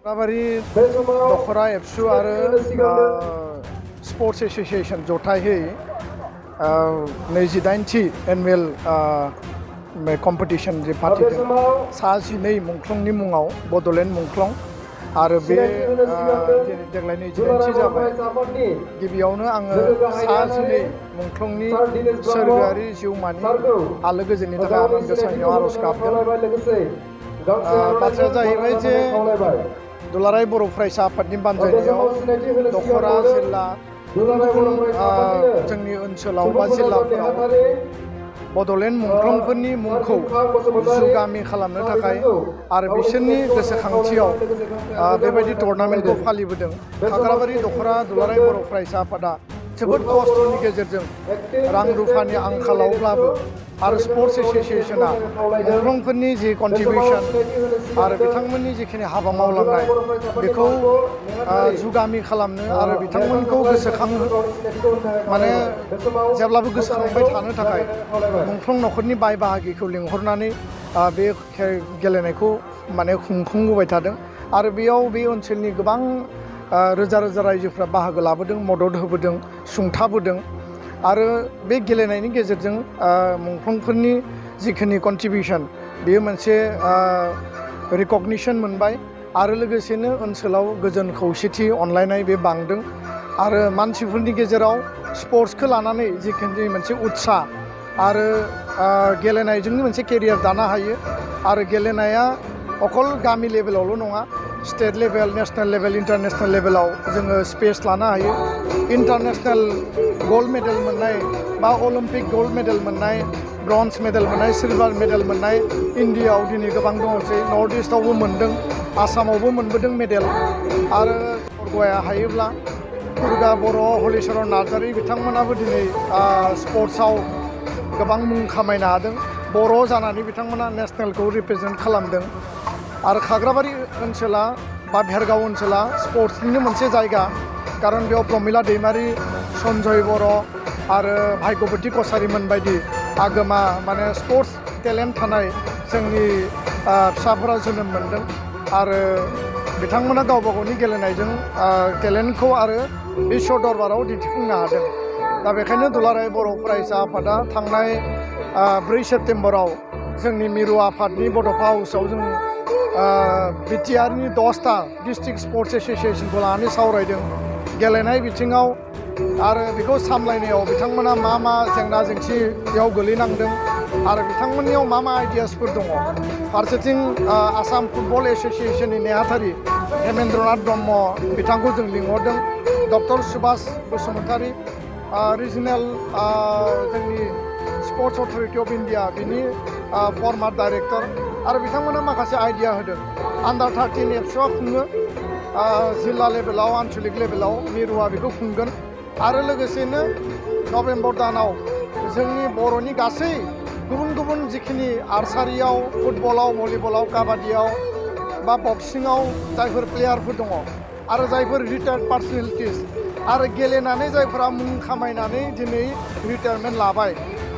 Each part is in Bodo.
खाग्राबारि दखरा एबसु आरो स्पर्ट्स एसोसिएशन जथायै 28थि एनुवेल कम्पिटिशन जे फाथिदों सा 12 मुंख्लंनि मुङाव बड'लेण्ड मुंख्लं आरो बे देग्लाय 29थि जाबाय गिबियावनो आङो सा 12 मुंख्लंनि सोरगोआरि जिउमानि आलो गोजोननि थाखाय आनान गसाइनियाव आर'ज गाबदों। बाथ्राया जाहैबाय जे दुलाराय बर' फरायसा आफादनि बानजायनायाव दखरा जिल्ला जोंनि ओनसोलाव बा जिल्लाफोराव बड'लेण्ड मुंख्लंफोरनि मुंखौ जुगामि खालामनो थाखाय आरो बिसोरनि गोसोखांथियाव बेबायदि टुर्नामेन्टखौ फालिबोदों। खाग्राबारि दखरा दुलाराय बर' फरायसा आफादा जोबोद खस्थ'नि गेजेरजों रां रुफानि आंखालावब्लाबो आरो स्पर्ट्स एसोसिएशना मुंख्लंफोरनि जि कन्ट्रिबिउसन आरो बिथांमोननि जिखिनि हाबा मावलांनाय बेखौ जुगामि खालामनो आरो बिथांमोनखौ गोसोखांनो माने जेब्लाबो गोसोखांबाय थानो थाखाय मुंख्लं नखरनि बाय बाहागिखौ लिंहरनानै बे गेलेनायखौ माने खुंफुंबोबाय थादों आरो बेयाव बे ओनसोलनि गोबां रोजा रोजा रायजोफ्रा बाहागो लाबोदों, मदद होबोदों, सुंथाबोदों आरो बे गेलेनायनि गेजेरजों मुंख्लंफोरनि जिखिनि कन्ट्रिबिउसन बेयो मोनसे रिकगनिसन मोनबाय आरो लोगोसेनो ओनसोलाव गोजोन खौसेथि अनलायनाय बे बांदों आरो मानसिफोरनि गेजेराव स्पर्ट्सखौ लानानै जिखिनि मोनसे उत्साह आरो गेलेनायजोंनो मोनसे केरियार दानो हायो आरो गेलेनाया अकल गामि लेभेलावल' नङा, state level, national level, international लेभेलाव जोङो स्पेस लानो हायो। इन्टारनेशनेल गल्ड मेडेल मोननाय बा अलिम्पिक गल्ड मेडेल मोननाय, ब्रन्ज मेडेल मोननाय, सिलभार मेडेल मोननाय इन्डियाआव दिनै गोबां दङसै। नर्थ इस्टआवबो मोनदों, आसामावबो मोनबोदों मेडेल आरो गया हायोब्ला दुर्गा बर', हलिचरन नार्जारी बिथांमोनाबो दिनै स्पर्ट्सआव गोबां मुं खामायनो हादों। बर' जानानै बिथांमोना नेसनेलखौ रिप्रेजेन्ट खालामदों आरो खाग्राबारि ओनसोला बा भेरगाव ओनसोला स्पर्ट्सनिनो मोनसे जायगा, खारन बेयाव प्रमिला दैमारि, सन्जय बर' आरो भाग्यबती कसारीमोन बायदि आगोमा माने स्पर्ट्स टेलेन्ट थानाय जोंनि फिसाफोरा जोनोम मोनदों आरो बिथांमोना गावबा गावनि गेलेनायजों टेलेन्टखौ आरो बिश्व दरबाराव दिन्थिफुंनो हादों। दा बेखायनो दुलाराय बर' फरायसा आफादा थांनाय 4 सेप्तेम्बराव जोंनि मिरु आफादनि बड'फा हाउसआव जों बिटिआरनि 10टा डिस्ट्रिक्ट स्पर्ट्स एसोसिएशनखौ लानानै सावरायदों। गेलेनाय बिथिङाव आरो बेखौ सामलायनायाव बिथांमोना मा जेंना जेंसियाव गोलैनांदों आरो बिथांमोननियाव मा आइडियासफोर दङ। फारसेथिं आसाम फुटबल एसोसिएशननि नेहाथारि हेमेन्द्रनाथ ब्रह्म बिथांखौ जों लिंहरदों, डक्टर सुभाष बसुमतारी रिजनेल जोंनि स्पर्ट्स अथरिटि अफ इन्डिया बिनि फर्मार डाइरेक्टर आरो बिथांमोना माखासे आइडिया होदों। आन्डार 13 एबसुआ खुङो, जिल्ला लेभेलाव, आन्चलिक लेभेलाव मिरुआ बेखौ खुंगोन आरो लोगोसेनो नभेम्बर दानाव जोंनि बर'नि गासै गुबुन गुबुन जिखिनि आर्सारियाव, फुटबलाव, भलिबलाव, काबादियाव बा बक्सिङाव जायफोर प्लेयारफोर दङ आरो जायफोर रिटायार्ड पार्सनेलिटिस आरो गेलेनानै जायफोरा मुं खामायनानै दिनै रिटायारमेन्ट लाबाय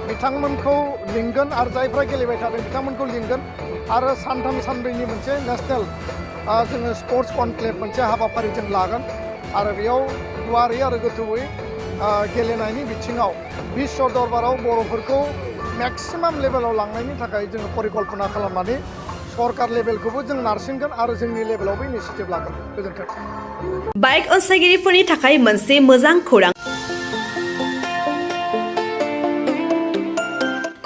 बिथांमोनखौ लिंगोन आरो जायफ्रा गेलेबाय थादों बिथांमोनखौ लिंगोन आरो सानथाम सानब्रैनि मोनसे नेसनेल जोङो स्पर्ट्स कनक्लेभ मोनसे हाबाफारि जों लागोन आरो बेयाव गुवारै आरो गोथौयै गेलेनायनि बिथिङाव बिश्व दरबाराव बर'फोरखौ मेक्सिमाम लेभेलाव लांनायनि थाखाय जोङो परिकल्पना खालामनानै सरकार लेभेलखौबो जों नारसिनगोन आरो जोंनि लेभेलावबो इनिसिएटिभ लागोन। गोजोन्थों। बाइक अनसायगिरिफोरनि थाखाय मोनसे मोजां खौरां।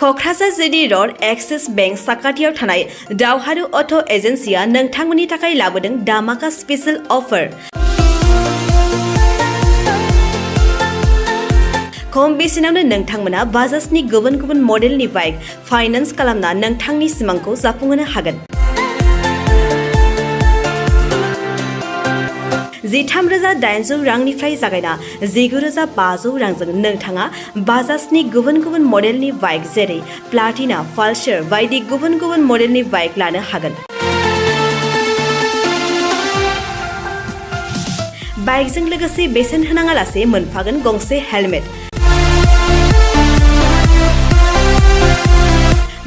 Kokrajhar GD road axis bank साखाथियाव थानाय दावहारु अट' एजेन्सिया नोंथांमोननि थाखाय लाबोदों दामाका स्पेशेल अफार। खम बेसेनावनो नोंथांमोना बाजाजनि गुबुन गुबुन मडेलनि बाइक फाइनान्स खालामना नोंथांनि सिमांखौ जाफुंहोनो हागोन। 13,800 रांनिफ्राय जागायना 19,500 रांजों नोंथाङा बाजाजनि गुबुन गुबुन मडेलनि बाइक जेरै प्लाटिना, पालसार बायदि गुबुन गुबुन मडेलनि बाइक लानो हागोन। बाइकजों लोगोसे बेसेन होनाङालासे मोनफागोन गंसे हेलमेट।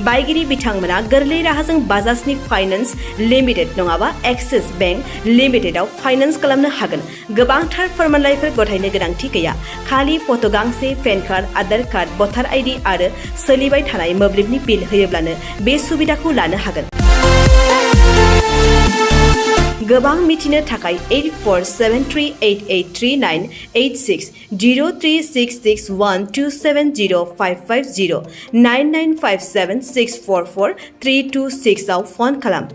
बायगिरि बिथांमोना गोरलै राहाजों बाजाजनि फाइनान्स लिमिटेड नङाबा एक्सिस बेंक लिमिटेडआव फाइनान्स खालामनो हागोन। गोबांथार फोरमानलाइफोर गथायनो गोनांथि गैया। खालि फट' गांसे, पेन कार्ड, आधार कार्ड, भटार आइडि आरो सोलिबाय थानाय मोब्लिबनि बिल होयोब्लानो बे सुबिदाखौ लानो हागोन। गोबां मिथिनो थाखाय 8473883986 03661270550 9957644326 आव फन खालाम।